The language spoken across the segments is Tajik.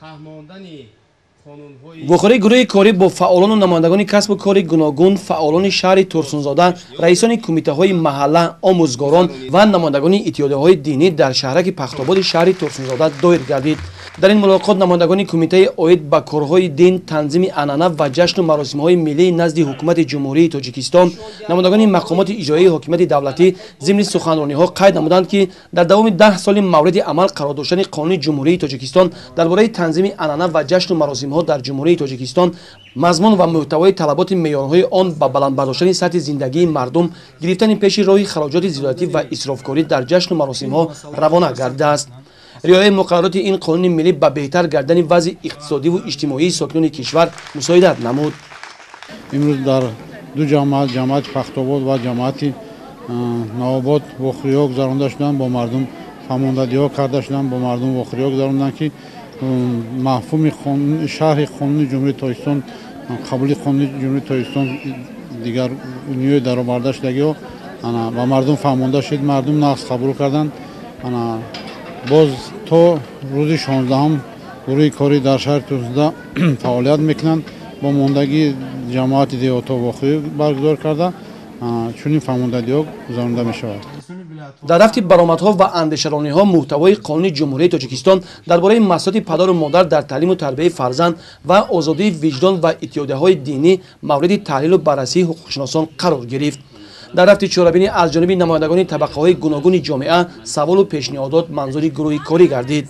Фаҳмондани Вохӯрии гурӯҳи корӣ бо фаъолону намояндагони касбу кори гуногун, фаъолони шаҳри Турсунзода, раисони кумитаҳои маҳалла, омӯзгорон ва намояндагони иттиҳодияҳои динӣ дар шаҳраки Пахтободи шаҳри Турсунзода доир гардид. Дар ин мулоқот намояндагони кумитаи оид ба корҳои дин, танзими анъана ва ҷашну маросимҳои миллии назди Ҳукумати Ҷумҳурии Тоҷикистон, намояндагони мақомоти иҷроияи ҳокимияти давлатӣ зимни суханрониҳо қайд намуданд, ки дар давоми 10 соли мавриди амал қарор доштани Қонуни Ҷумҳурии Тоҷикистон дар бораи танзими анъана ва ҷашну маросимҳо дар Ҷумҳурии Тоҷикистон, мазмун ва мӯҳтавои талаботи меъёрҳои он ба баланд бардоштани сатҳи зиндагии мардум, гирифтани пеши роҳи хароҷоти зиёдатӣ ва исрофкорӣ дар ҷашну маросимҳо равона гардидааст. Риояи муқаррароти ин қонуни миллӣ ба беҳтар гардани вазъи иқтисодиву иҷтимоии сокинони кишвар мусоидат намуд. Имрӯз дар ду ҷамоат, ҷамоати Пахтобод ва ҷамоати Навобод, вохӯриҳо гузаронда шуданд, бо мардум фаҳмондадиҳо карда шуданд, бо мардум вохӯриҳо гузаронданд, ки мафҳуми шарҳи Қонуни Ҷумҳурии Тоҷикистон, қабули Қонуни Ҷумҳурии Тоҷикистон, дигар ниёи дароварда шудагиҳо ба мардум фаҳмонда шуд. Мардум нағз қабул карданд. Боз то рӯзи 16-ҳум гурӯҳи корӣ дар шаҳри Турсунзода фаъолият мекунанд, бо мондагии ҷамоати деҳотҳо вохӯрӣ баргузор карда, чунин фаҳмондадиҳо гузаронда мешавад. Дар рафти баромадҳо ва андешарониҳо мӯҳтавои Қонуни Ҷумҳурии Тоҷикистон дар бораи масъулияти падару модар дар таълиму тарбияи фарзанд ва озодии виҷдон ва иттиҳодияҳои динӣ мавриди таҳлилу баррасии ҳуқуқшиносон қарор гирифт. Дар рафти чорабинӣ аз ҷониби намояндагони табақаҳои гуногуни ҷомеа саволу пешниҳодот манзури гурӯҳи корӣ гардид.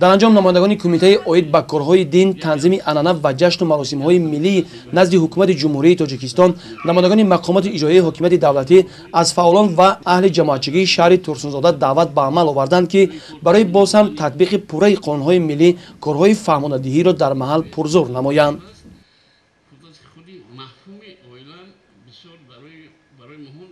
Дар анҷом намояндагони кумитаи оид ба корҳои дин, танзими анъана ва ҷашну маросимҳои миллии назди Ҳукумати Ҷумҳурии Тоҷикистон, намояндагони мақомоти иҷроияи ҳокимияти давлатӣ аз фаъолон ва аҳли ҷамоатчигии шаҳри Турсунзода даъват ба амал оварданд, ки барои боз ҳам татбиқи пурраи қонунҳои миллӣ корҳои фаҳмонадиҳиро дар маҳал пурзур намоянд. Худи мафҳуми оила бисёр барои моҳон.